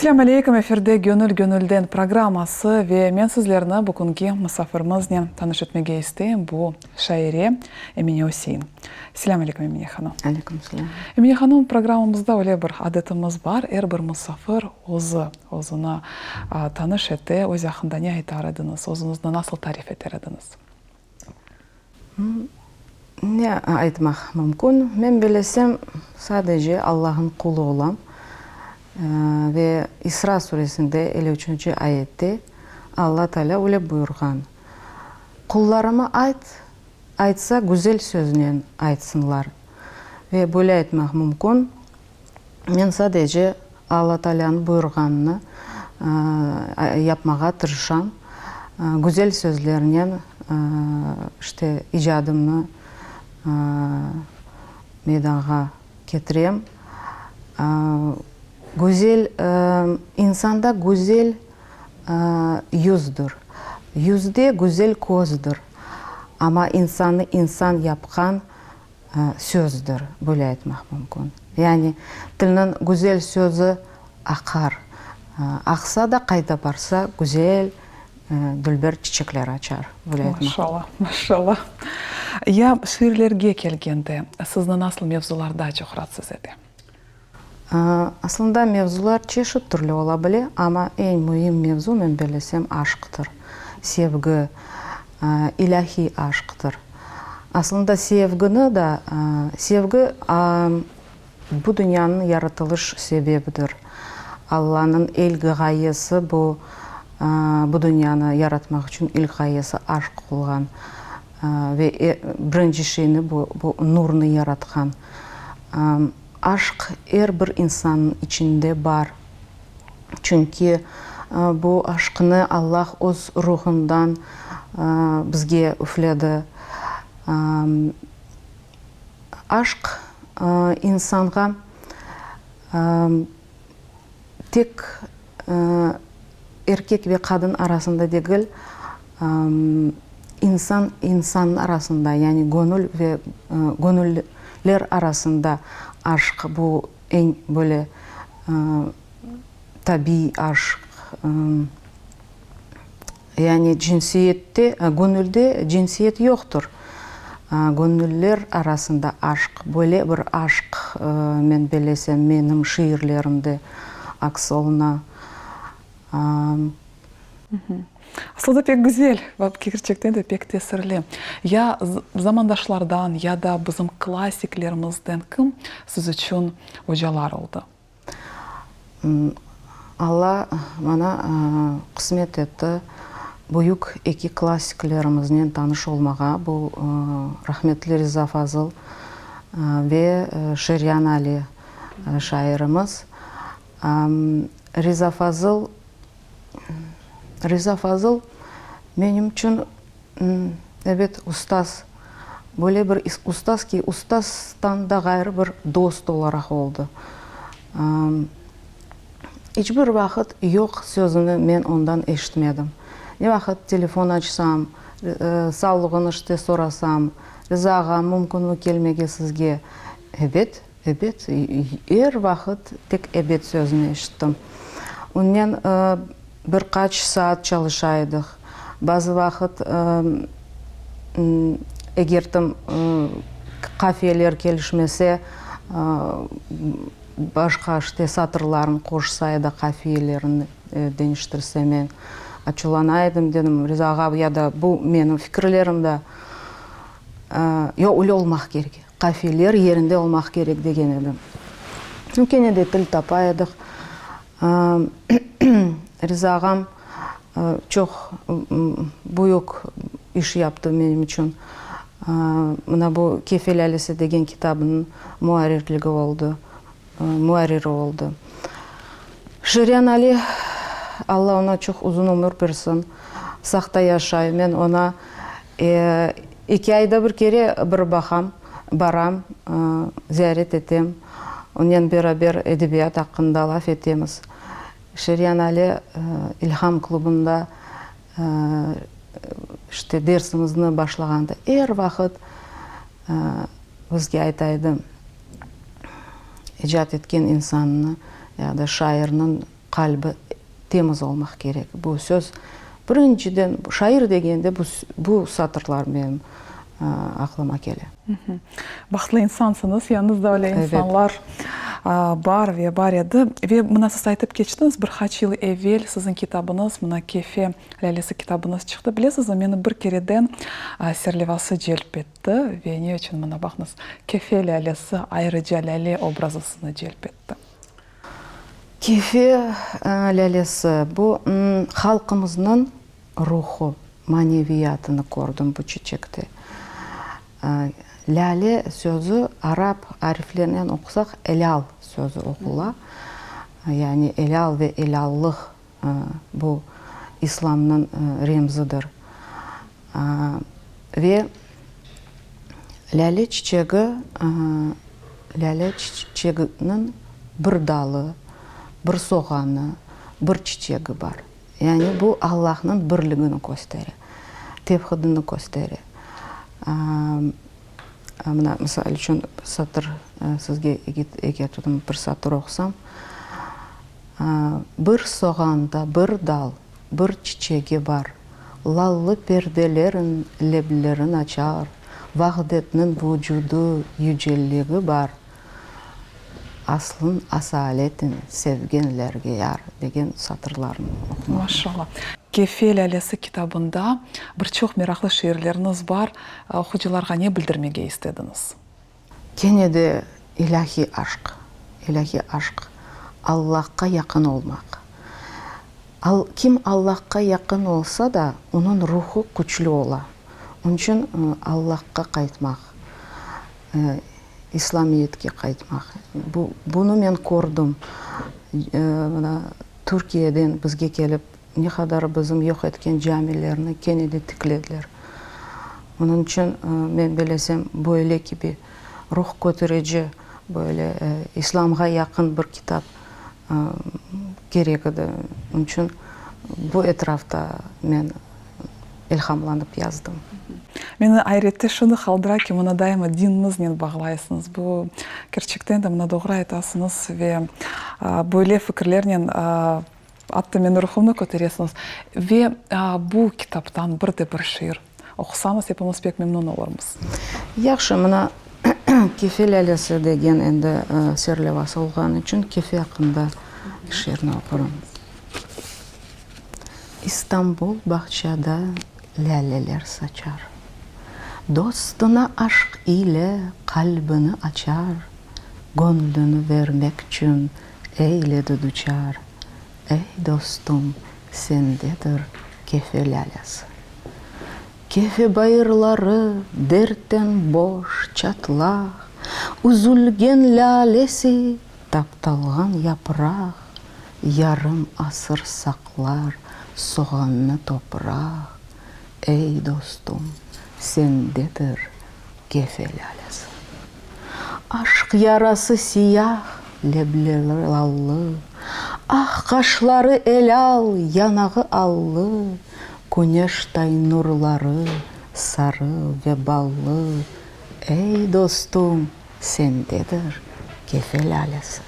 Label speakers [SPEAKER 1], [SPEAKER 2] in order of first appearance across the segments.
[SPEAKER 1] Selâm aleykum, efirde Gönül gönülden programması ve men sizlerni bugünki musafirimiznen tanış etmege isteyim, bu şaire Emine Üsein. Selâm aleykum, Emine hanım.
[SPEAKER 2] Aleykum selâm.
[SPEAKER 1] Emine hanım, programmamızda öyle bir adetimiz bar, er bir musafir özü, özüni tanış ete, öz aqqında ne aytar ediñiz, özüñizni nasıl tarif eter ediñiz?
[SPEAKER 2] Ne aytmaq mümkün? Men bilesem, sadece Allah'ın qulu olam. Ve İsra suresinde 53-nci ayette Alla Teala öyle buyurğan, Qullarıma ayt, aytsa güzel söznen aytsınlar. Ve böyle aytmaq mümkün, Men sadece Alla Taalânıñ buyurğanını yapmağa tırışam, güzel sözlernen işte icadımnı meydanğa ketirem. Güzel, insanda güzel yüzdür, yüzde güzel közdir, amma insannı insan yapqan sözdir, böyle aytmaq mümkün. Yani tilniñ güzel sözü aqar. Aqsa da, qayda barsa, güzel, dülber çiçekler açar, böyle aytmaq.
[SPEAKER 1] Maşallah, maşallah. Ya şiirlerge kelgende, sizni nasıl mevzular daa çoq raatsız ete?
[SPEAKER 2] Aslında mevzular çeşit türlü ola bile, amma eñ müim mevzu, men bellesem, aşqtır, sevgi, ilâhiy aşqtır. Aslında sevgini da, sevgi bu dünyanıñ yaratılış sebebidir. Allanıñ ilk ğayesi bu, bu dünyanı yaratmaq içün ilk ğayesi aşq olğan ve birinci şeyni bu, bu nurnı yaratqan. Aşq er bir insannıñ içinde bar. Çünki bu aşqnı Allah öz ruhundan bizge üfledi. Aşq insanğa tek erkek ve qadın arasında degil, insan insan arasında, yani göñül ve göñüller arasında aşq, bu eñ böyle tabiiy aşq. Yani cinsiyette, göñülde cinsiyet yoqtır. Göñüller arasında aşq, böyle bir aşq, men bellesem, menim şiirlerimde aks oluna.
[SPEAKER 1] Aslı da pek güzel, kerçekten de pek tesirli. Ya zamandaşlardan, ya da bizim klassiklerimizden kim siz içün ocalar oldı?
[SPEAKER 2] Alla maña qısmet etti büyük eki klassiklerimiznen tanış olmağa, bu rahmetli Riza Fazıl ve Şeryan Ali şairimiz. Riza Fazıl, Riza Fazıl menim içün, ebet, ustaz, böyle bir ustaz ki, ustazdan da ğayrı bir dost olaraq oldı. İç bir vaqıt yoq sözüni men ondan eşitmedim. Ne vaqıt telefon açsam, sağlığını işte sorasam, Riza ağa, mümkünmi kelmege sizge? Ebet, Ebet, er vaqıt tek ebet sözüni eşittim. Onnen bir qaç saat çalışa edik. Bazı vaqıt, eger tam qafiyeler kelişmese, başqa işte satırlarnı qoşsa ya da qafiyelerini deñiştirse men açuvlana edim, dedim, Riza ağa, ya da bu menim fikirlerim da, yoq, öyle olmaq kerek. Qafiyeler yerinde olmaq kerek degen edim. Kene de til tapa edik. Riza ağam çoq büyük iş yaptı menim içün. Mına bu Kefe lâlesi degen kitabınıñ muarrirligi oldı, muarriri oldı. Şiryan Ali, Alla oña çoq uzun ömür bersin, saqta yaşay. Men oña Eki ayda bir kere bir baqam, baram, ziyaret etem. Onen beraber edebiyat aqqında laf etemiz. Şeryan Ali İlham klubunda işte dersimizni başlağanda er vaqıt bizge ayta edi, icat etken insannı ya da şairniñ. Qalbi temiz olmaq kerek. Bu söz, birinciden, şair degende bu, bu satırlar menim aqlıma kele.
[SPEAKER 1] Bahtlı insansıñız, yanıñızda öyle insanlar bar ve bar edi. Ve mına siz aytıp keçtiñiz, bir qaç yıl evel siziñ kitabıñız, mına Kefe lâlesi kitabıñız çıqtı. Bilesizmi, meni bir kereden serlevası celp etti. Ve ne içün, mına baqıñız, Kefe lâlesi, ayrıca lâle obrazı sizni celp etti.
[SPEAKER 2] Kefe lâlesi, bu halqımıznıñ ruhu, maneviyatını kördim bu çiçekte. Lâle sözü arap ariflerinen oqusaq elâl sözü oqula. Yani elâl ve elâllıq bu İslamnıñ remzidir. Ve lâle çiçegi, lâle çiçeginiñ bir dalı, bir soğanı, bir çiçegi bar. Yani bu Allahnıñ birligini köstere, tevhidini köstere. Mına, misal içün, satır sizge egetirdim, bir satır oqusam. Bir soğanda bir dal, bir çiçegi bar, Lallı perdelerin leblerin açar, Vahdetniñ vucudı, yücelligi bar, Aslın asaletin sevgenlerge yar, degen satırlarnı oqumaq.
[SPEAKER 1] Maşallah. Kefe lâlesi kitabında bir çoq meraqlı şiirleriñiz bar. Oqucılarğa ne bildirmege istediñiz?
[SPEAKER 2] Kene de ilâhiy aşq, ilâhiy aşq, Allahqa yaqın olmaq. Al, kim Allahqa yaqın olsa da, onıñ ruhu küçlü ola. Onıñ içün Allahqa qaytmaq, İslamiyetke qaytmaq. Bu, bunı men kördim. Mına, Türkiyeden bizge kelip, ne qadar bizim yoq etken camilerni kene de tiklediler. Onıñ içün, men bilesem, böyle kibi ruh köterici, böyle İslamğa yaqın bir kitap kerek edi. Onıñ içün bu etrafta men ilhamlanıp yazdım.
[SPEAKER 1] Meni ayrette şunı qaldıra ki, mına daima dinimiznen bağlaysıñız. Bu, kerçekten de, mına doğru aytasıñız ve böyle fikirlernen atta meni ruhumnı köteresiñiz. Ve bu kitaptan bir de bir şiir oqusañız, epimiz pek memnun olurmız.
[SPEAKER 2] Yahşı, mına Kefe lâlesi degen endi serlevası olğanı içün Kefe aqqında şiirni oqurım. İstanbul bağçada lâleler saçar, Dostuna aşq ile qalbini açar, Göñlüni vermekçün eyledi duçar, Ey, dostum, sendedir Kefe lâlesi. Kefe bayırları dertten boş, çatlaq, Üzülgen lâlesi Taptalğan yapraq yarım asır saqlar soğannı topraq, Ey, dostum, sendedir Kefe lâlesi. Aşq yarası siyah, lebleri lallı, Ah, qaşları elâl, yanağı allı, Küneşday nurları sarı ve ballı, Ey, dostum, Sendedir Kefe lâlesi.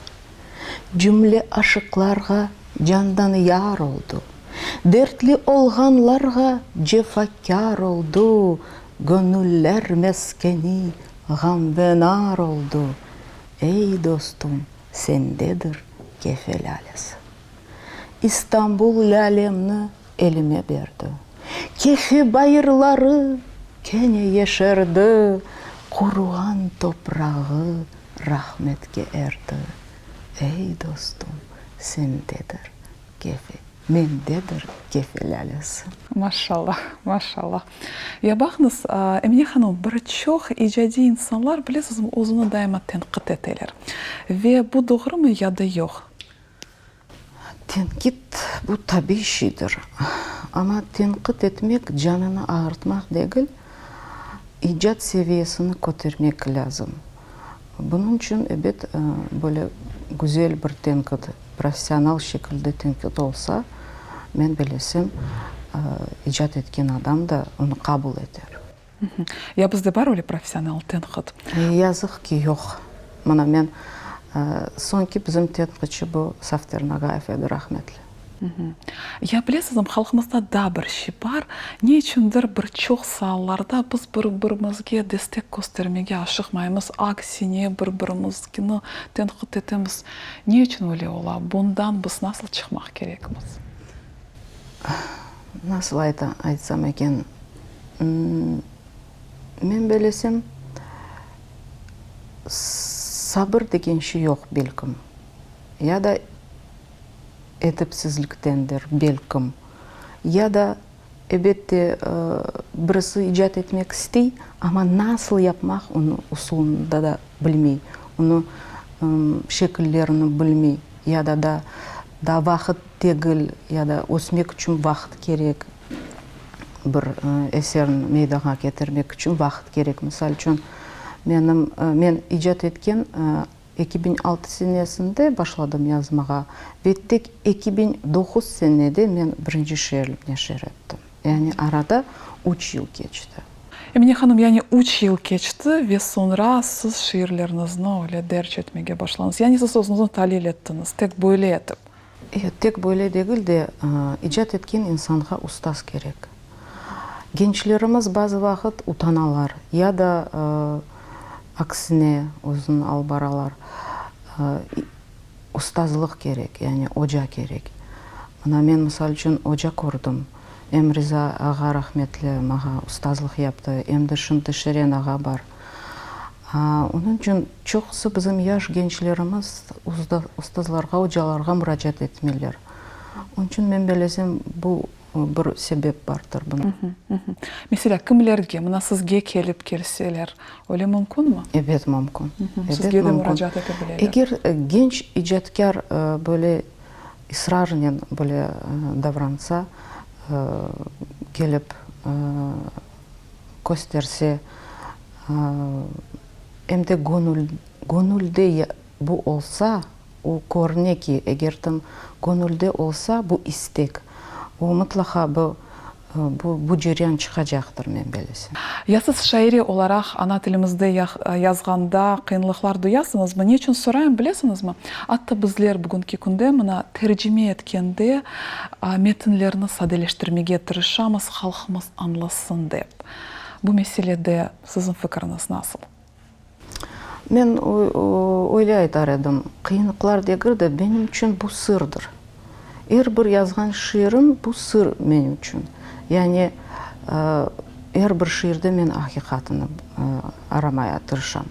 [SPEAKER 2] Cümle aşıqlarğa candan yar oldu, Dertli olğanlarğa cefakâr oldu, Göñüller meskeni ğam ve nar oldu, Ey, dostum, sendedir Kefe lâlesi. İstanbul lâlemni elime berdi. Kefe bayırları kene yeşerdi, Quruğan toprağı rahmetke erdi. Ey, dostum, sendedir Kefe, mendedir Kefe lâlesi.
[SPEAKER 1] Maşallah, maşallah. Ya baqıñız, Emine hanım, bir çoq icadiy insanlar, bilesizmi, özüni daima tenqit eteler. Ve bu doğrumı ya da yoq?
[SPEAKER 2] Tenqit, bu tabiiy şeydir. Amma tenqit etmek canını ağırtmaq degil, icat seviyesini kötermek lâzim. Bunıñ içün, ebet, böyle güzel bir tenqit, professional şekilde tenqit olsa, men bilesem, icat etken adam da onı qabul eter.
[SPEAKER 1] Ya bizde bar öyle professional tenqit?
[SPEAKER 2] Yazıq ki, yoq. Mına men. Soñki bizim tenqitçi bu Safter Nagayev edi, rahmetli.
[SPEAKER 1] Ya bilesizmi, halqımızda daa bir şey bar, ne içündir bir çoq saalarda biz bir-birimizge destek köstermege aşıqmaymız, aksine bir-birimizgini tenqit etemiz. Ne içün öyle ola? Bundan biz nasıl çıqmaq kerekmiz?
[SPEAKER 2] Nasıl aytsam eken, men belesem, sabır degen şey yoq belkim, ya da edepsizliktendir, belkim, ya da, ebette, birisi icat etmek istey, amma nasıl yapmaq onı usulını da bilmey, onı şekillerini bilmey, ya da daa vaqıt degil, ya da ösmek içün vaqıt kerek, bir eserni meydanğa ketirmek içün vaqıt kerek. Misal içün, menim, men icat etken 2006 senesinde başladım yazmağa ve tek 2009 senede men birinci şiirlim neşir ettim. Yani arada üç yıl keçti.
[SPEAKER 1] Emine hanım, yani üç yıl keçti ve soñra siz şiirlerinizni öyle derc etmege başladıñız. Yani siz özüñizni talil ettiñiz, tek böyle etip.
[SPEAKER 2] E, tek böyle degil de, icat etken insanğa ustaz kerek. Gençlerimiz bazı vaqıt utanalar ya da aksine özüni alıp baralar. Ustazlıq kerek, yani oca kerek. Mına men, misal içün, oca kördim. Em Riza ağa rahmetli mağa ustazlıq yaptı, em de şimdi Şeren ağa bar. Onıñ içün çoqusı bizim yaş gençlerimiz ustazlarğa, ocalarğa muracaat etmeyler. Onıñ içün men bellesem, bu bir sebep bardır bunıñ.
[SPEAKER 1] Meselâ, kimlerge, mına sizge kelip kelseler, öyle mümkünmi?
[SPEAKER 2] Ebet, mümkün.
[SPEAKER 1] Sizge de muracaat ete bileler.
[SPEAKER 2] Eger genç icatkâr böyle israrnen böyle davransa, kelip kösterse, em de göñül, göñülde bu olsa, o körüne ki, eger tam göñülde olsa bu istek, o mıtlaqa bu, bu, bu ceryan çıqacaqtır, men belesem.
[SPEAKER 1] Ya siz şaire olaraq ana tilimizde yazğanda qıyınlıqlar duyasıñızmı? Ne içün sorayım, bilesiñizmi? Atta bizler bugünki künde mına tercime etkende metinlerni sadeleştirmege tırışamız, halqımız añlasın dep. Bu meselede siziñ fikiriñiz nasıl?
[SPEAKER 2] Men öyle aytar edim, qıyınlıqlar degil de, benim içün bu sırdır. Er bir yazğan şiirim bu sır menim içün. Yani er bir şiirde men aqiqatını aramaya tırışam.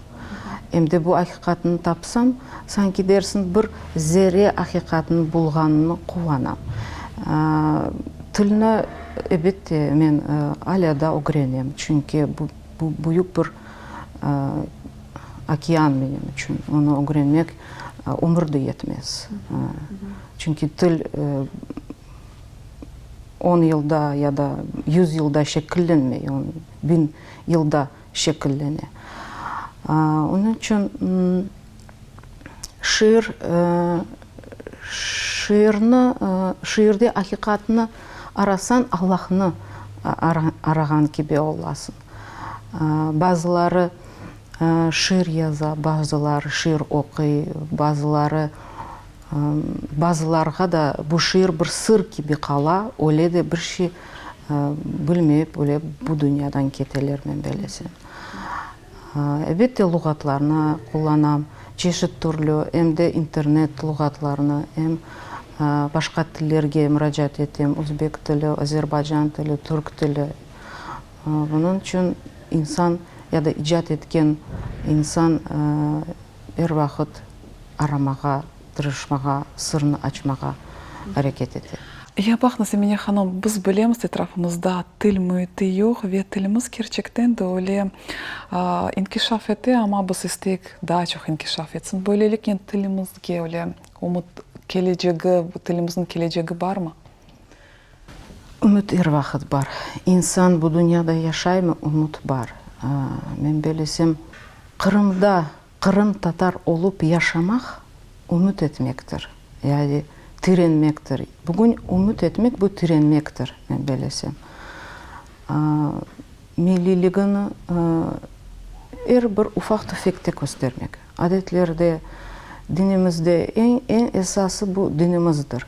[SPEAKER 2] Em de bu aqiqatnı tapsam, sanki dersiñ bir zerre aqiqatnı bulğanını quvanam. Tilni, ebette, men alâ daa ögrenem, çünki bu Bu büyük bir okean menim içün, onı ögrenmek ömür de yetmez. Çünki til on yılda ya da yüz yılda şekillenmey, on biñ yılda şekillene. Onıñ içün şiir, şiirni, şiirde aqiqatnı arasañ, Allahnı arağan kibi olasıñ. Bazıları şiir yaza, bazıları şiir oquy, bazıları, bazılarğa da bu şiir bir sır kibi qala, öyle de bir şey bilmeyip, öyle bu dünyadan keteler, men bellesem. Elbette, luğatlarnı qullanam, çeşit türlü, em de internet luğatlarını, em başqa tillerge muracaat etem, özbek tili, azerbaycan tili, türk tili. Bunıñ içün insan ya da icat etken insan er vaqıt aramağa, tırışmağa, sırnı açmağa areket ete.
[SPEAKER 1] Ya baqıñız, Emine hanım, biz bilemiz, etrafımızda til müiti yoq ve tilimiz kerçekten de öyle inkişaf ete, amma biz isteyik daa çoq inkişaf etsin. Böyleliknen tilimizge öyle ümüt kelecegi, tilimizniñ kelecegi barmı?
[SPEAKER 2] Ümüt er vaqıt bar. İnsan bu dünyada yaşaymı, ümüt bar. Men bellesem, Qırımda qırımtatar olıp yaşamaq, ümüt etmektir, yani tirenmektir. Bugün ümüt etmek, bu tirenmektir, men bellesem. Milliyligini er bir ufaq-tüfekte köstermek, adetlerde. Dinimizde eñ, eñ esası bu dinimizdir.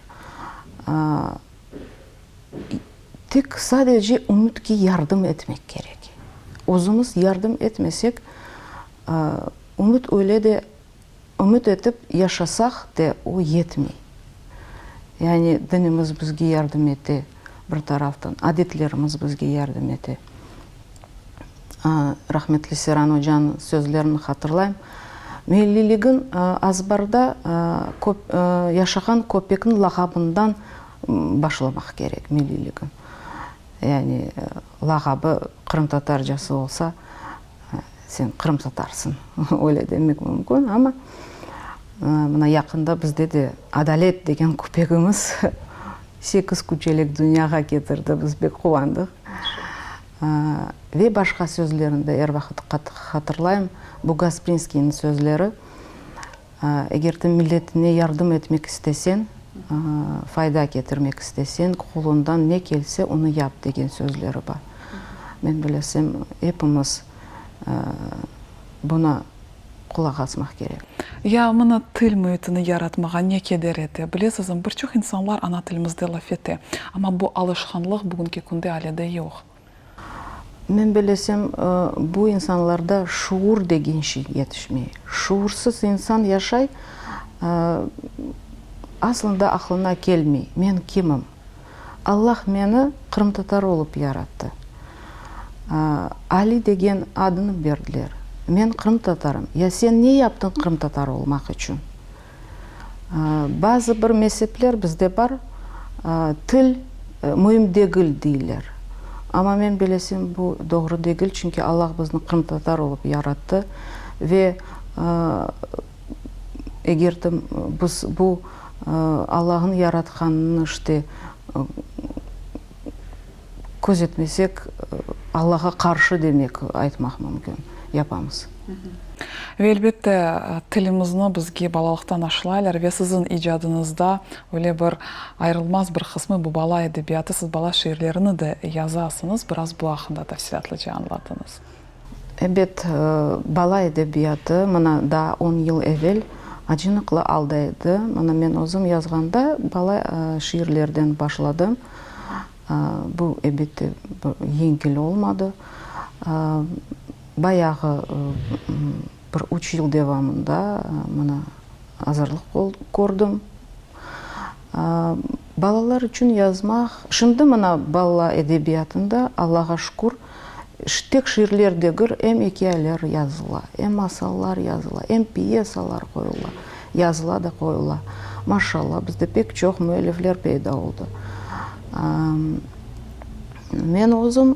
[SPEAKER 2] Tek sadece ümütke yardım etmek kerek. Özümiz yardım etmesek, ümüt öyle de ümüt etip yaşasaq de o yetmey. Yani dinimiz bizge yardım ete bir taraftan, adetlerimiz bizge yardım ete. Rahmetli Seyran ocanıñ sözlerini hatırlayım, Milliligiñ azbarda yaşağan köpekniñ lağabından başlamaq kerek milliligiñ. Yani lağabı qırımtatarcası olsa, sen qırımtatarsıñ, öyle demek mümkün. Amma mına yaqında bizde de Adalet degen köpegimiz sekiz küçelek dünyağa ketirdi, biz pek quvandıq. Ve başqa sözlerini de er vaqıt hatırlayım. Bu Gasprinskiyniñ sözleri, Eger de milletine yardım etmek isteseñ, fayda ketirmek isteseñ, qoluñdan ne kelse, onı yap degen sözleri bar. Men bilesem, epimiz buna qulaq asmaq kerek.
[SPEAKER 1] Ya mına til müitini yaratmağa ne keder ete? Bilesizmi, bir çoq insanlar ana tilimizde laf ete, amma bu alışqanlıq bugünki künde ale de yoq.
[SPEAKER 2] Men bilesem, bu insanlarda şuur degen şey yetişmey. Şuursız insan yaşay, aslında aqlına kelmey, men kimim? Allah meni qırımtatar olıp yarattı. Ali degen adını berdiler. Men qırımtatarım. Ya sen ne yaptıñ qırımtatar olmaq içün? Bazı bir mezepler bizde bar, til müim degil deyler. Amma men bilesem, bu doğru degil, çünki Allah bizni qırımtatar olıp yarattı ve Eger de biz bu Allahnıñ yaratqanını işte közetmesek, Allağa qarşı demek aytmaq mümkün, yapamız.
[SPEAKER 1] Ve elbette, tilimizni bizge balalıqtan aşılaylar ve siziñ icadıñızda öyle bir ayırılmaz bir qısmı bu bala edebiyatı, siz bala şiirlerini de yazasıñız, biraz bu aqqında tafsilâtlıca añlatıñız.
[SPEAKER 2] Ebet, bala edebiyatı mına daa on yıl evel acınıqlı alda edi. Mına men özüm yazğanda bala şiirlerden başladım. Bu, elbette, yengil olmadı. Bayağı bir üç yıl devamında mına azırlıq kördim. Balalar içün yazmaq, şimdi mına bala edebiyatında, Allağa şükür, Tek şiirler degil, em ikâyeler yazıla, em masallar yazıla, em pyesalar qoyula, yazıla da qoyula. Maşallah, bizde pek çoq müellifler peyda oldı. Men özüm,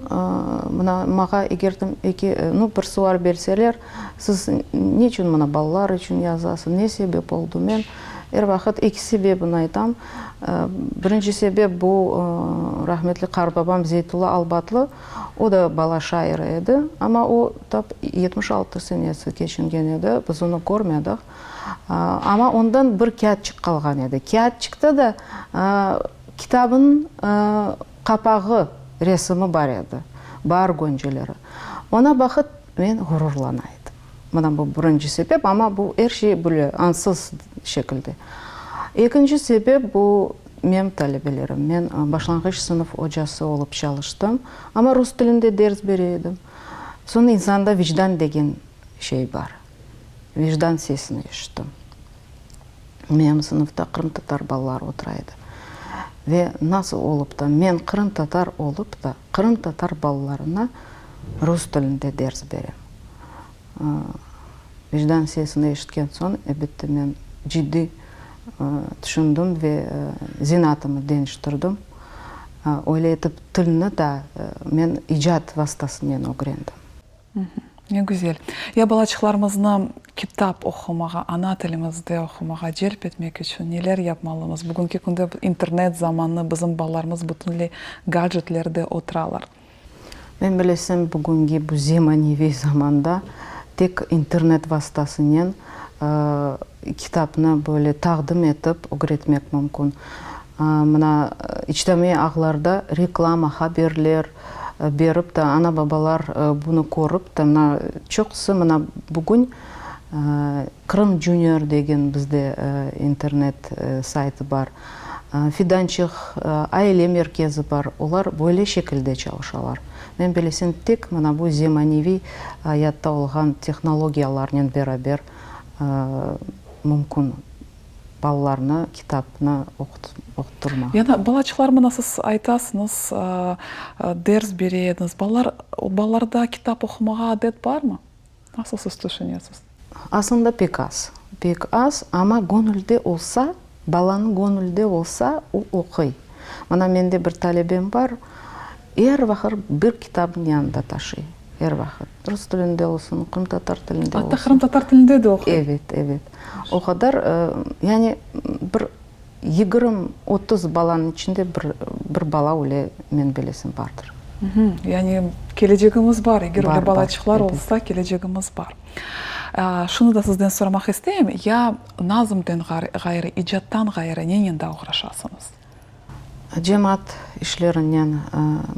[SPEAKER 2] mına, mağa eger eki, nu, bir sual berseler, siz neçün mına balalar içün yazasız, ne sebep oldı, men er vaqıt eki sebebini aytam. Birinci sebep bu, rahmetli qartbabam Zeytulla Albatlı, o da bala şairi edi, amma o tap 76 senesi keçingen edi, biz onı körmedik. Amma ondan bir kâğıtçıq qalğan edi. Kâğıtçıqta da kitabınıñ qapağı, resimi bar edi, baar gönceleri. Ona baqıp men ğururlana edim. Mına bu birinci sebep, amma bu er şey böyle añsız şekilde. Ekinci sebep, bu menim talebelerim. Men başlanğıç sınıf ocası olıp çalıştım, amma rus tilinde ders bere edim. Soñ insanda vicdan degen şey bar. Vicdan sesini eşittim. Menim sınıfta qırımtatar balaları otura edi. Ve nasıl olıp da men qırımtatar olıp da qırımtatar balalarına rus tilinde ders berem? Vicdan sesini eşitken soñ, elbette, men ciddiy tüşündim ve zenaatımı deñiştirdim. Öyle etip tilni da men icat vastasınen ögrendim.
[SPEAKER 1] Ne güzel. Ya balaçıqlarımıznı kitap oqumağa, ana tilimizde oqumağa celp etmek içün neler yapmalımız? Bugünki künde internet zamanı, bizim balalarımız bütünley gadjetlerde oturalar.
[SPEAKER 2] Men bilesem, bugüngi bu zemaneviy zamanda tek internet vastasınen kitapnı böyle taqdim etip ögretmek mümkün. Mına, içtimaiy ağlarda reklama, haberler berip de, ana-babalar bunı körip de, mına, çoqusı mına bugün. Krım Junior degen bizde internet saytı bar, Fidançıq aile merkezi bar, olar böyle şekilde çalışalar. Men bilesem, tek mına bu zemaneviy ayatta olğan tehnologiyalarnen beraber mümkün balalarnı kitapnı oquttırmaq.
[SPEAKER 1] Yani balaçıqlar mına siz aytasıñız, ders bere ediñiz, balalar, balalarda kitap oqumağa adet barmı? Nasıl siz tüşünesiz?
[SPEAKER 2] Aslında pek az. Pek az, amma göñülde olsa, balanıñ göñülde olsa, o oquy. Mına mende bir talebem bar, er vaqıt bir kitabın yanında taşıy. Er vaqıt. Rus tilinde olsun, qırımtatar tilinde olsun.
[SPEAKER 1] Atta qırımtatar tilinde de oquy.
[SPEAKER 2] Evet, evet. O qadar, yani bir 20, 30 balanıñ içinde bir, bir bala öyle, men bilesem, bardır.
[SPEAKER 1] Yani kelecegimiz bar, eger öyle balaçıqlar olsa, kelecegimiz bar. Şunı da sizden soramaq isteyim, ya nazmden ğayrı, icattan ğayrı nenen daa oğraşasıñız?
[SPEAKER 2] Cemaat işlerinen,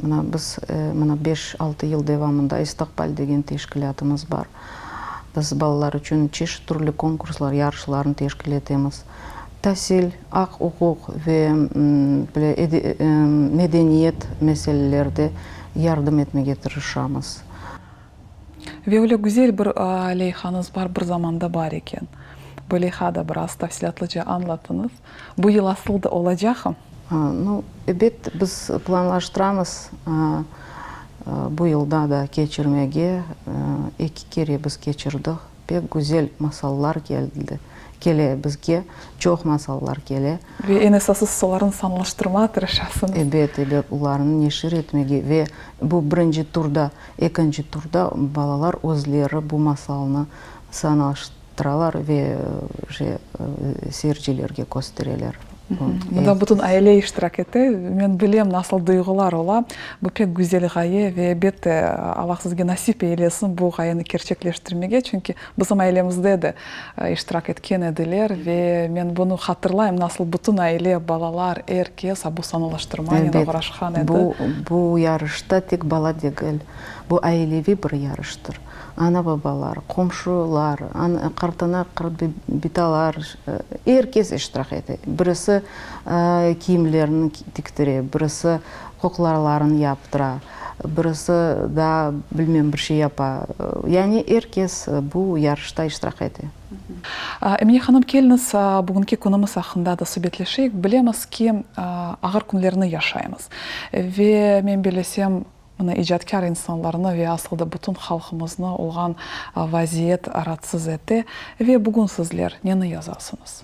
[SPEAKER 2] mına biz mına beş, altı yıl devamında İstaqbal degen teşkilâtımız bar. Biz balalar içün çeşit türlü konkurslar, yarışlarnı teşkil etemiz. Tasil, aq-uquq ve böyle medeniyet meselelerde yardım etmege tırışamız.
[SPEAKER 1] Ve öyle güzel bir leyhañız bar, bir zamanda bar eken. Bu leyha da biraz tafsilâtlıca añlatıñız. Bu yıl asıl da olacaqmı?
[SPEAKER 2] Nu, ebet, biz planlaştıramız bu yılda da keçirmege. Eki kere biz keçirdik. Pek güzel masallar keldi, kele bizge, çoq masallar kele.
[SPEAKER 1] Ve eñ esası siz olarnı sanlaştırmağa tırışasıñız.
[SPEAKER 2] Ebet, ebet, olarnı neşir etmege ve bu birinci turda, ekinci turda balalar özleri bu masalnı sanlaştıralar ve seyircilerge köstereler.
[SPEAKER 1] Bunda bütün aile iştirak ete. Men bilem, nasıl duyğular ola. Bu pek güzel ğaye ve elbette, Allah sizge nasip eylesin bu ğayeni kerçekleştirmege, çünki bizim ailemizde de iştirak etken ediler ve men bunı hatırlayım, nasıl bütün aile, balalar, er kes bu sanalaştırmanen oğraşqan edi.
[SPEAKER 2] Bu, bu yarışta tek bala degil, bu aileviy bir yarıştır. Ana-babalar, qomşular, qartana, qartbitalar, er kes iştirak ete. Birisi kiyimlerini tiktire, birisi qoqlalarını yaptıra, birisi daa bilmem bir şey yapa. Yani er kes bu yarışta iştirak ete.
[SPEAKER 1] Emine hanım, keliñiz, bugünki künümiz aqqında da subetleşeyik. Bilemiz ki, ağır künlerni yaşaymız. Ve men bellesem, Mına icatkâr insanlarnı ve asıl da bütün halqımıznı olğan vaziyet raatsız ete. Ve bugün sizler neni yazasıñız?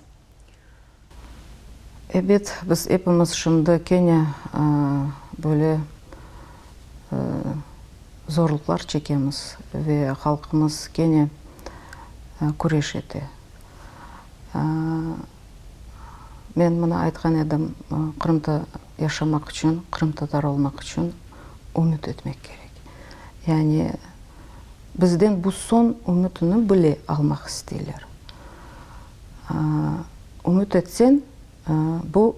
[SPEAKER 2] Ebet, biz epimiz şimdi kene böyle zorluqlar çekemiz ve halqımız kene küreş ete. Men mına aytqan edim, Qırımda yaşamaq içün, qırımtatar olmaq içün ümüt etmek kerek. Yani bizden bu soñ ümütini bile almaq isteyler. Ümüt etseñ, bu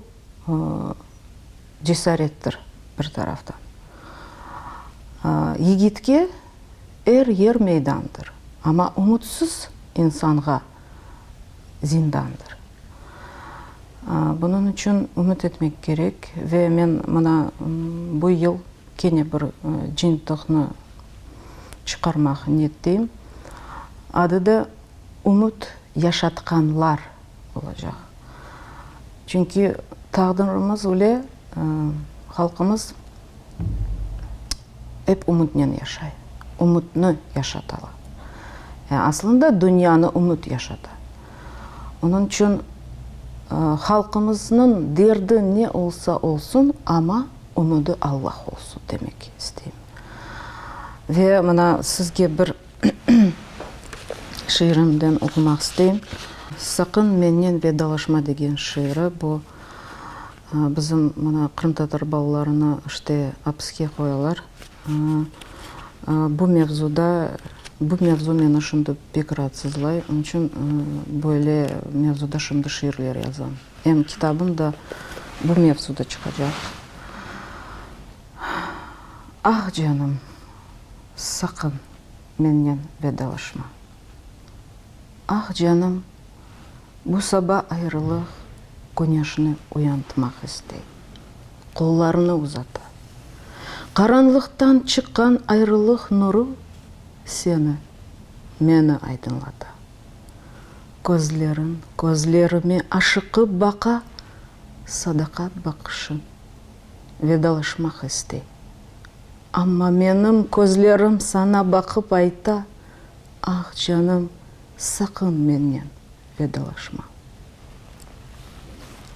[SPEAKER 2] cesarettir bir taraftan. Yigitke er yer meydandır, amma ümütsiz insanğa zindandır. Bunıñ içün ümüt etmek kerek ve men mına bu yıl kene bir cıyıntıqnı çıqarmaq niyetteyim. Adı da Ümüt yaşatqanlar olacaq. Çünki taqdirimiz öyle, halqımız ep ümütnen yaşay, ümütni yaşatalar. Aslında dünyanı ümüt yaşata. Onıñ içün halqımıznıñ derdi ne olsa olsun, amma ümüdi Allah olsun demek isteyim. Ve mına sizge bir şiirimden oqumaq isteyim. Saqın mennen vedalaşma degen şiiri, bu Bizim mına qırımtatar balalarını işte apiske qoyalar. Bu mevzuda, bu mevzu meni şimdi pek raatsızlay. Onıñ içün böyle mevzuda şimdi şiirler yazam. Em kitabım da bu mevzuda çıqacaq. Ah, canım, saqın mennen vedalaşma. Ah, canım, bu saba ayrılıq küneşni uyantmaq istey, qollarını uzata. Qaranlıqtan çıqqan ayrılıq nuru seni, meni aydınlata. Közleriñ közlerime aşıqıp baqa, sadaqat baqışıñ vedalaşmaq istey. Amma menim közlerim saña baqıp ayta, Ah, canım, saqın mennen vedalaşma.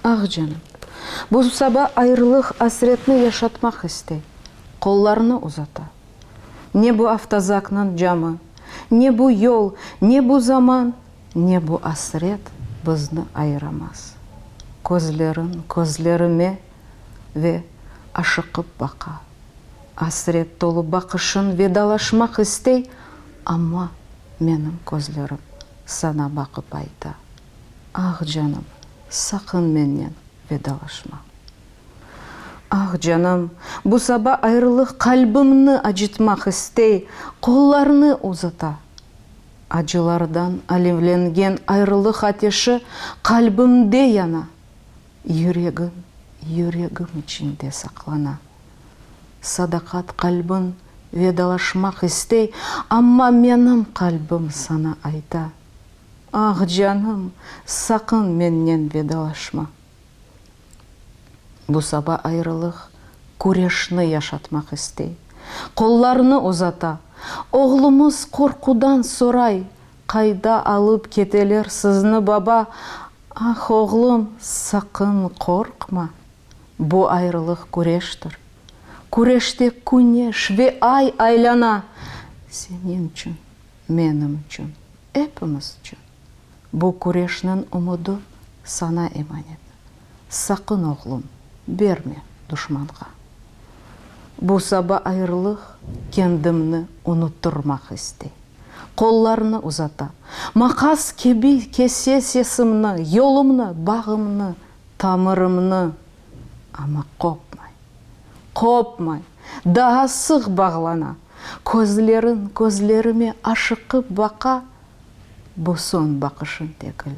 [SPEAKER 2] Ah, canım, bu saba ayrılıq asretni yaşatmaq istey, qollarını uzata. Ne bu avtozaknıñ camı, ne bu yol, ne bu zaman, ne bu asret bizni ayıramaz. Közleriñ közlerime ve aşıqıp baqa. Asret tolu baqışıñ vedalaşmaq istey, amma menim közlerim saña baqıp ayta, Ah, canım, saqın mennen vedalaşma. Ah, canım, bu saba ayrılıq qalbimni acıtmaq istey, qollarını uzata. Acılardan alevlengen ayrılıq ateşi qalbimde yana, yüregim, yüregim içinde saqlana. Sadaqat qalbiñ vedalaşmaq istey, amma menim qalbim saña ayta, Ah, canım, saqın mennen vedalaşma. Bu saba ayrılıq küreşni yaşatmaq istey. Qollarını uzata. Oğlumız qorqudan soray, Qayda alıp keteler sizni, baba? Ah, oğlum, saqın qorqma. Bu ayrılıq küreştir. Küreşte küneş ve ay aylana. Seniñ içün, menim içün, epimiz içün. Bu küreşniñ ümüdi saña emanet. Saqın, oğlum, berme duşmanğa. Bu saba ayrılıq kendimni unuttırmaq istey. Qollarını uzata. Maqas kibi kese sesimni, yolumnı, bağımnı, tamırımnı. Amma qopmay. Qopmay. Daa sıq bağlana. Közleriñ közlerime aşıqıp baqa. Bu soñ baqışıñ degil,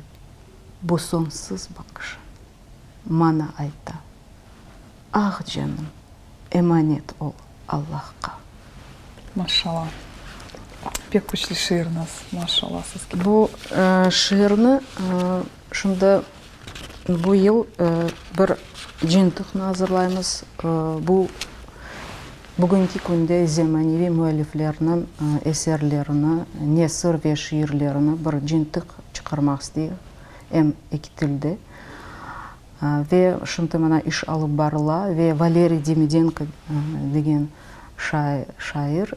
[SPEAKER 2] bu soñsuz baqışıñ. Maña ayta, Ah, canım, emanet ol Allahqa.
[SPEAKER 1] Maşallah. Pek küçlü şiiriñiz, maşallah sizge.
[SPEAKER 2] Bu şiirni şimdi bu yıl bir cıyıntıqnı azırlaymız. Bu Bugünki künde zemaneviy müelliflerniñ eserlerini, nesir ve şiirlerini bir cıntıq çıqarmaq isteyik, em eki tilde. Ve şimdi mına iş alıp barıla ve Valeriy Demidenko degen şair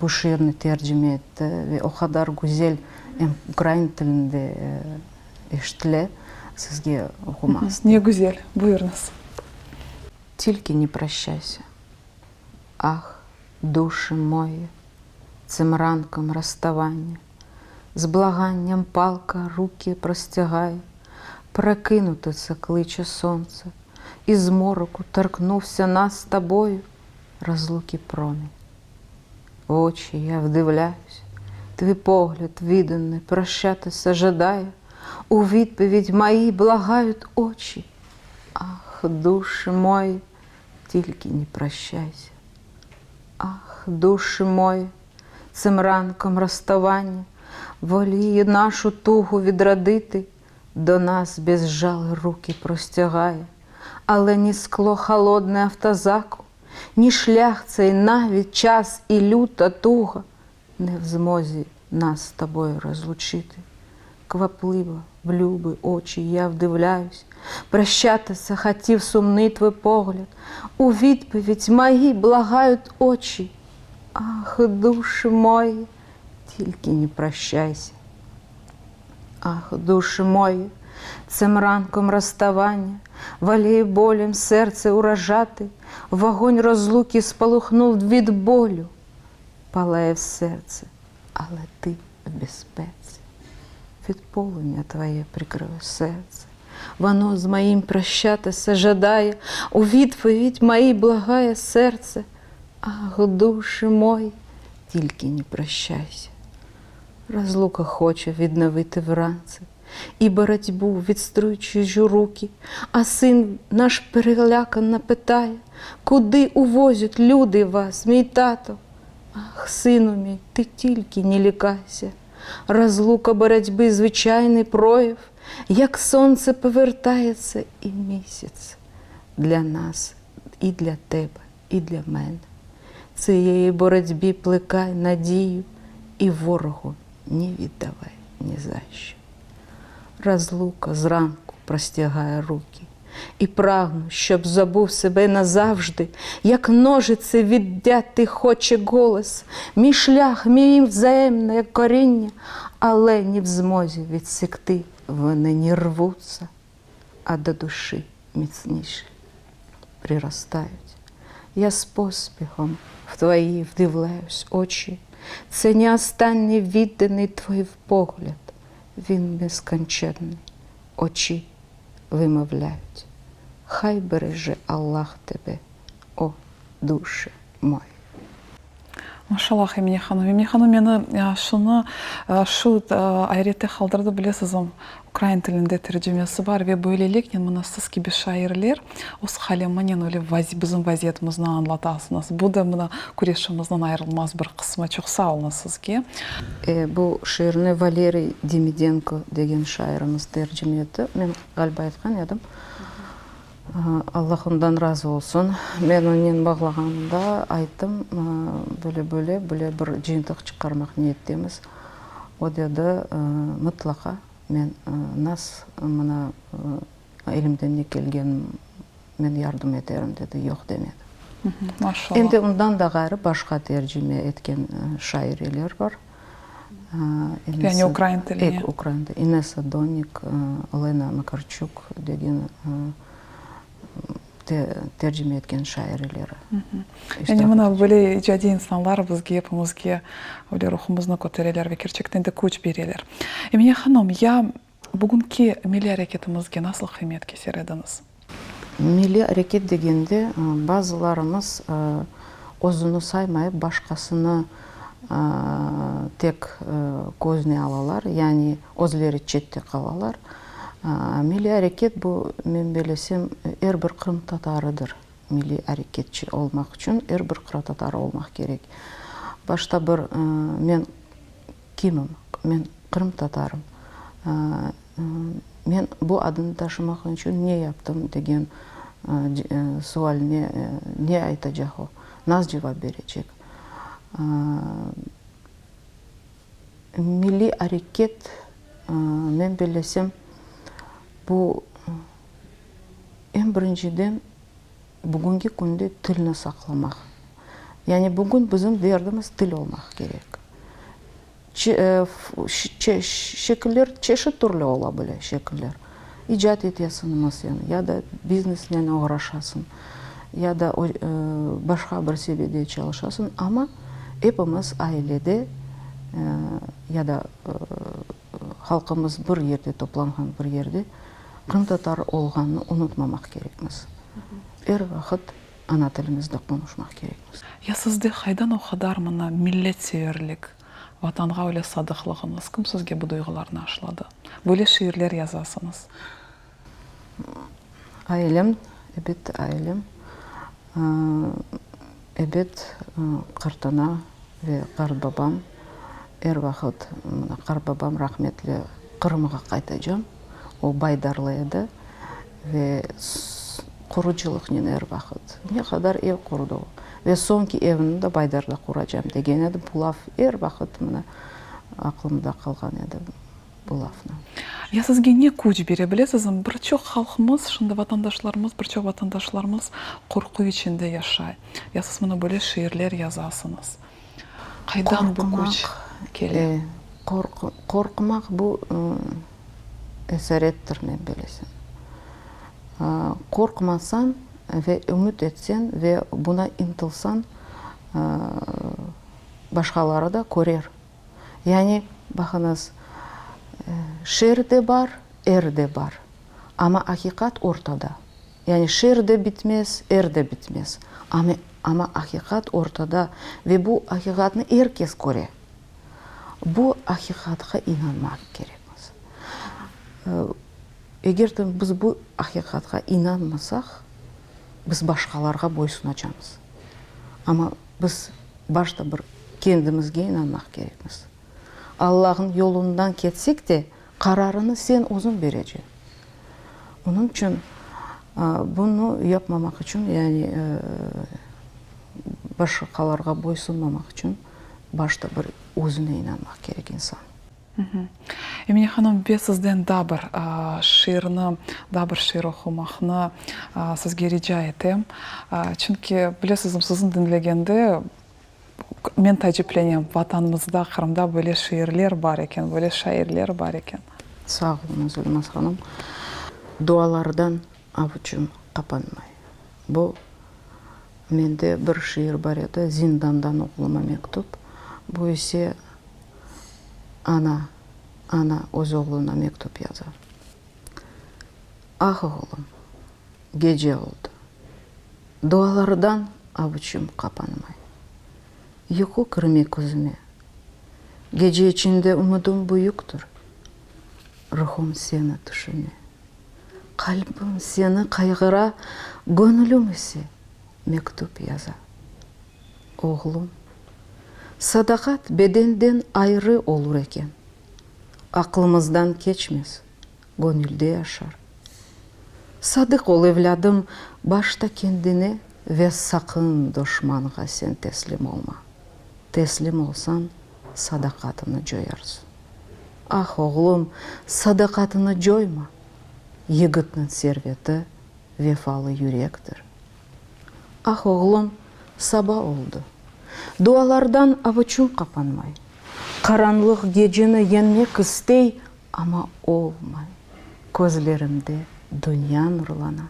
[SPEAKER 2] bu şiirni tercime etti ve o qadar güzel em ukrain tilinde eşitile, sizge oqumaq isteyim.
[SPEAKER 1] Ne güzel! Buyurıñız.
[SPEAKER 2] Tilki ne proşçaysa. Ah, duşi moyi, Цим ранком розставання, З благанням палка руки простягає, Прокинутися кличе сонце, І з мороку торкнувся нас з тобою Розлуки промінь. В очі я вдивляюсь, Твій погляд відданий прощатися жадає, У відповідь мої благають очі. Ах, душі мої, тільки не прощайся. Ах, душі мої, цим ранком розставання Воліє нашу тугу відродити, До нас без жали руки простягає, Але ні скло холодне автозаку, Ні шлях цей навіть час і люта туга Не в змозі нас з тобою розлучити. Квапливо в люби очі я вдивляюсь, Прощатися хотів сумний твій погляд, У відповідь мої благають очі. Ах, душі мої, тільки не прощайся. Ах, душі мої, цим ранком розставання, Воліє болем серце уражати, Вогонь розлуки спалахнув від болю, Палає в серце, але ти в безпеці. Від полум'я твоє прикрию серце, Воно з моїм прощатися жадає, У відповідь моїй благає серце. Ах, душі мой, тільки не прощайся. Разлука хоче відновити вранці І боротьбу відструй чужі руки, А син наш перелякано питає, Куди увозять люди вас, мій тато? Ах, сину мій, ти тільки не лякайся, Разлука боротьби звичайний прояв, Як сонце повертається і місяць для нас, і для тебе, і для мене. Цієї боротьбі плекай надію і ворогу не віддавай ні за що. Разлука зранку простягає руки, і прагну, щоб забув себе назавжди, як ножиці віддяти хоче голос, мій шлях, мій взаємне коріння, але ні в змозі відсікти, вони не рвуться, а до душі міцніше приростають. Я з поспіхом в твої вдивляюсь очі, це не останній відданий твій погляд, він нескінченний, очі вимовляють. Хай береже Аллах тебе, о, душе мой.
[SPEAKER 1] Maşallah, Emine hanım. Emine hanım, meni şunı, şu ayrette qaldırdı, bilesizmi, ukrain tilinde tercümesi bar ve böyleliknen mına siz kibi şairler öz qaleminen öyle bizim vaziyetimizni añlatasıñız. Bu da mına küreşimizniñ ayırılmaz bir qısmı. Çoq sağ oluñız sizge.
[SPEAKER 2] Bu şiirni Valeriy Demidenko degen şairimiz tercime etti. Men, ğaliba, aytqan edim. Allah ondan razı olsun. Men onen bağlağanımda ayttım, böyle-böyle, böyle bir cıyıntıq çıqarmaq niyettemiz. O dedi, mıtlaqa men nas mına elimden ne kelgen men yardım eterim, dedi, yoq demedi.
[SPEAKER 1] Maşallah.
[SPEAKER 2] Em de ondan da ğayrı başqa tercime etken şaireler bar.
[SPEAKER 1] Yani ukrain tiline.
[SPEAKER 2] Ukrain tiline. İnessa Donnik, Olena Makarçuk degen tercime etken şaireleri.
[SPEAKER 1] Yani mına böyle icadiy insanlar bizge, epimizge öyle ruhumıznı kötereler ve kerçekten de küç bereler. Emine hanım, ya bugünki milliy areketimizge nasıl qıymet keser ediñiz?
[SPEAKER 2] Milliy areket degende, bazılarımız özüni saymayıp, başqasını tek közüne alalar, yani özleri çette qalalar. Milliy areket bu, men belesem, er bir qırımtatarıdır. Milliy areketçi olmaq içün er bir qırımtatarı olmaq kerek. Başta bir men kimim? Men qırımtatarım. Men bu adını taşımaq içün ne yaptım degen sualine ne aytacaq o? Nasıl cevap berecek? Milliy areket, men bellesem, bu eñ birinciden bugünki künde tilni saqlamaq. Yani bugün bizim derdimiz til olmaq kerek. Şekiller çeşit türlü ola bile, şekiller. İcat etesiñmi sen, ya da biznesnen oğraşasıñ, ya da başqa bir seviyede çalışasıñ, amma epimiz ailede ya da halqımız bir yerde toplanğan bir yerde qırımtatar olğanını unutmamaq kerekmiz. Er vaqıt ana tilimizde qonuşmaq kerekmiz.
[SPEAKER 1] Ya sizde qaydan o qadar mına milletseverlik, Vatanğa öyle sadıqlığıñız, kim sizge bu duyğularnı aşladı? Böyle şiirler yazasıñız.
[SPEAKER 2] Ailem, ebet, ailem. Ebet, qartana ve qartbabam er vaqıt, mına qartbabam rahmetli Qırımğa qaytacam, o Baydarlı edi ve qurucılıqnen er vaqıt, ne qadar ev qurdı o. Ve soñki evimni de Baydarda quracam degen edi, bu laf er vaqıt mına aqlımda qalğan edi. bu lafnı.
[SPEAKER 1] Ya sizge ne küç bere, bilesizmi, bir çoq halqımız, şimdi vatandaşlarımız, bir çoq vatandaşlarımız qorqu içinde yaşay. Ya siz mına böyle şiirler yazasıñız. Qaydan bu küç kele?
[SPEAKER 2] Qorqmaq bu esarettir, men bilesem. Qorqmasañ ve ümüt etseñ ve buna ıntılsañ, başqaları da körer. Yani, baqıñız, şer de bar, er de bar, amma aqiqat ortada. Yani, şer de bitmez, er de bitmez, amma aqiqat ortada ve bu aqiqatnı er kes köre. Bu aqiqatqa inanmaq kerekmiz. Eger de biz bu aqiqatqa inanmasaq, biz başqalarğa boysunacamız. Amma biz başta bir kendimizge inanmaq kerekmiz. Allahnıñ yolundan ketsek de, qararını sen özüñ bereceñ. Onıñ içün bunı yapmamaq içün, yani başqalarğa boysunmamaq içün başta bir özüne inanmaq kerek insan.
[SPEAKER 1] Emine hanım, ve sizden daa bir şiirni, daa bir şiir oqumaqnı sizge rica etem. Çünki, bilesizmi, sizni diñlegende men taaciplenem, Vatanımızda, Qırımda böyle şiirler bar eken, böyle şairler bar eken.
[SPEAKER 2] Sağ oluñız, Elmaz hanım. Dualardan avuçım qapanmay. Bu mende bir şiir bar edi, Zindandan oğluma mektüp. Bu ise Ana, ana öz oğluna mektüp yaza. Ah, oğlum, gece oldı. Dualardan avuçım qapanmay. Yuqu kirmey közüme. Gece içinde ümüdim büyüktir. Ruhum seni tüşüne. Qalbim seni qayğıra, göñlüm ise mektüp yaza. Oğlum, sadaqat bedenden ayrı olur eken, aqlımızdan keçmez, göñülde yaşar. Sadıq ol, evlâdım, başta kendine ve saqın duşmanğa sen teslim olma. Teslim olsañ, sadaqatını coyarsıñ. Ah, oğlum, sadaqatını coyma! Yigitniñ serveti vefalı yürektir. Ah, oğlum, saba oldı. Dualardan avuçım qapanmay. Qaranlıq geceni yeñmek istey, amma olmay. Közlerimde dünya nurlana.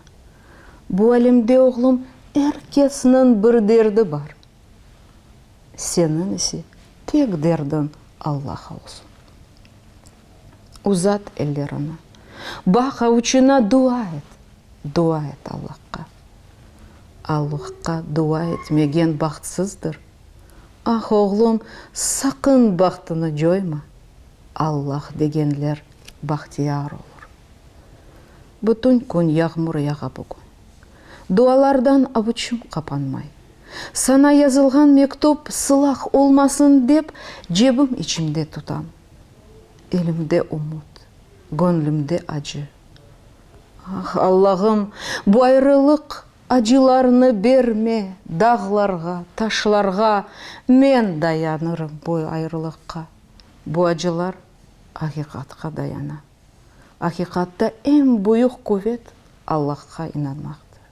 [SPEAKER 2] Bu alemde, oğlum, er kesniñ bir derdi bar. Seniñ ise tek derdiñ Allaha olsun. Uzat ellerini, baq avuçına, dua et, dua et Allahqa. Allahqa dua etmegen bahtsızdır. Ah, oğlum, saqın bahtını coyma, Allah degenler bahtiyar olur. Bütün kün yağmur yağa bugün. Dualardan avuçım qapanmay. Saña yazılğan mektüp sılaq olmasın dep, cebim içimde tutam. Elimde ümüt, göñlümde acı. Ah, Allahım, bu ayrılıq acılarını berme, dağlarğa, taşlarğa men dayanırım bu ayrılıqqa. Bu acılar aqiqatqa dayana. Aqiqatta eñ büyük quvet Allahqa inanmaqtır.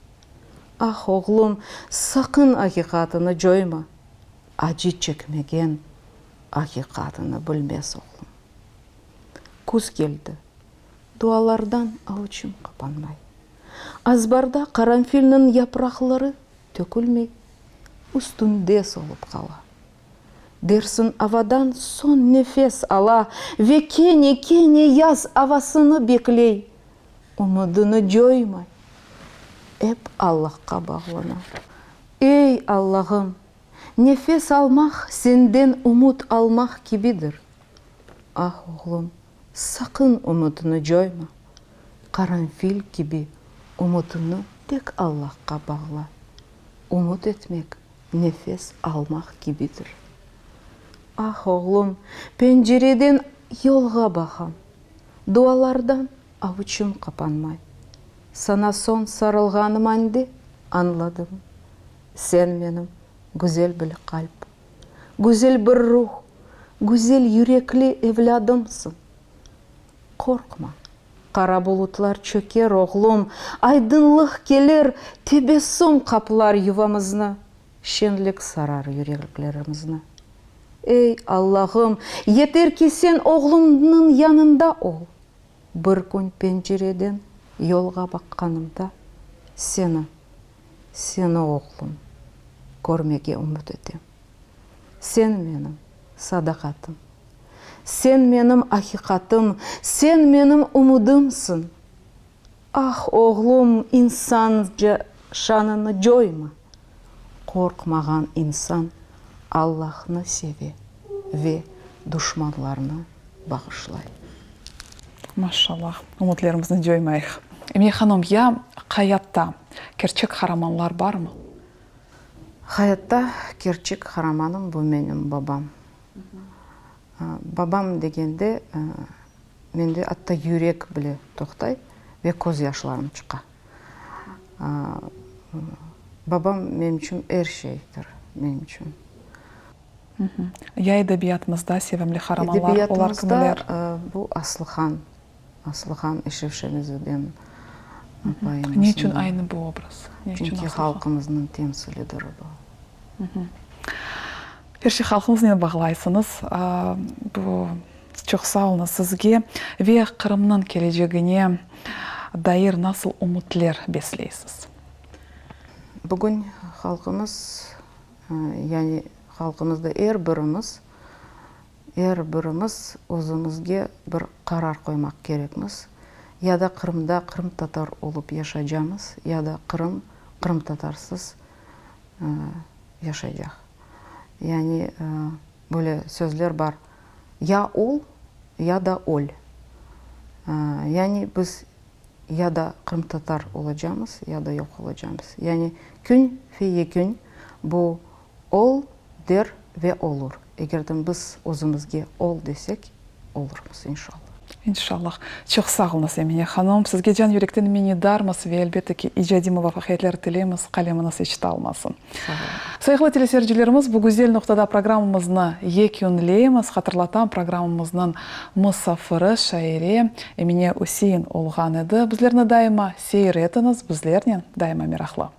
[SPEAKER 2] Ah, oğlum, saqın aqiqatını coyma, acı çekmegen aqiqatını bilmez, oğlum. Küz keldi, dualardan avuçım qapanmay. Azbarda qaranfilniñ yapraqları tökülmey, üstünde solıp qala. Dersiñ avadan soñ nefes ala ve kene, kene yaz avasını bekley, ümüdini coymay, ep Allahqa bağlana. Ey, Allahım, nefes almaq senden ümüt almaq kibidir. Ah, oğlum, saqın ümütini coyma, qaranfil kibi ümütini tek Allahqa bağla. Ümüt etmek nefes almaq kibidir. Ah, oğlum, pencereden yolğa baqam, dualardan avuçım qapanmay. Saña soñ sarılğanım ande añladım, sen menim güzel bir qalp, güzel bir ruh, güzel yürekli evlâdımsıñ. Qorqma, qara bulutlar çöker, oğlum, aydınlıq kelir, tebessüm qaplar yuvamıznı, şenlik sarar yüreklerimizni. Ey, Allahım, yeter ki sen oğlumnıñ yanında ol. Bir kün pencereden yolğa baqqanımda seni, seni, oğlum, körmege ümüt etem. Sen menim sadaqatım. Sen menim aqiqatım, sen menim ümüdimsiñ. Ah, oğlum, insanca şanını coyma. Qorqmağan insan Allahnı seve ve. duşmanlarını bağışlay.
[SPEAKER 1] Maşallah, ümütlerimizni coymayıq. Emine hanım, ya hayatta kerçek qaramanlar barmı?
[SPEAKER 2] Hayatta kerçek qaramanım bu menim babam. Babam degende mende atta yürek bile toqtay ve közyaşlarım çıqa. Babam menim içün er şeydir, menim içün.
[SPEAKER 1] Ya edebiyatımızda sevimli qaramanlar, olar kimler?
[SPEAKER 2] Edebiyatımızda bu Aslıhan, Aslıhan Eşref Şemizadeniñ poemasında.
[SPEAKER 1] Ne içün aynı bu obraz?
[SPEAKER 2] Çünki halqımıznıñ temsilidir bu.
[SPEAKER 1] Er şey halqımıznen bağlaysıñız. Bu, çoq sağ oluñız sizge. Ve Qırımnıñ kelecegine dair nasıl ümütler besleysiz?
[SPEAKER 2] Bugün halqımız, yani halqımızda er birimiz, er birimiz özümizge bir qarar qoymaq kerekmiz, ya da Qırımda qırımtatar olıp yaşaycamız, ya da Qırım qırımtatarsız yaşaycaq. Yani böyle sözler bar, ya ol, ya da öl. Yani biz ya da qırımtatar olacamız, ya da yoq olacamız. Yani kün fe yekün bu ol der ve olur. Eger de biz özümizge ol desek, olurmız, inşallah.
[SPEAKER 1] İnşallah. Çoq sağ oluñız, Emine hanım. Sizge can yürekten minnetdarmız ve, elbette ki, icadiy muvafaqiyetler tileymiz, qalemiñiz iç talmasın.
[SPEAKER 2] Sağ oluñ.
[SPEAKER 1] Sayğılı teleseyircilerimiz, bu güzel noqtada programmamıznı yekünleymiz. Hatırlatam, programmamıznıñ musafiri, şaire Emine Üsein olğan edi. Bizlerni daima seyir etiñiz, bizlernen daima meraqlı.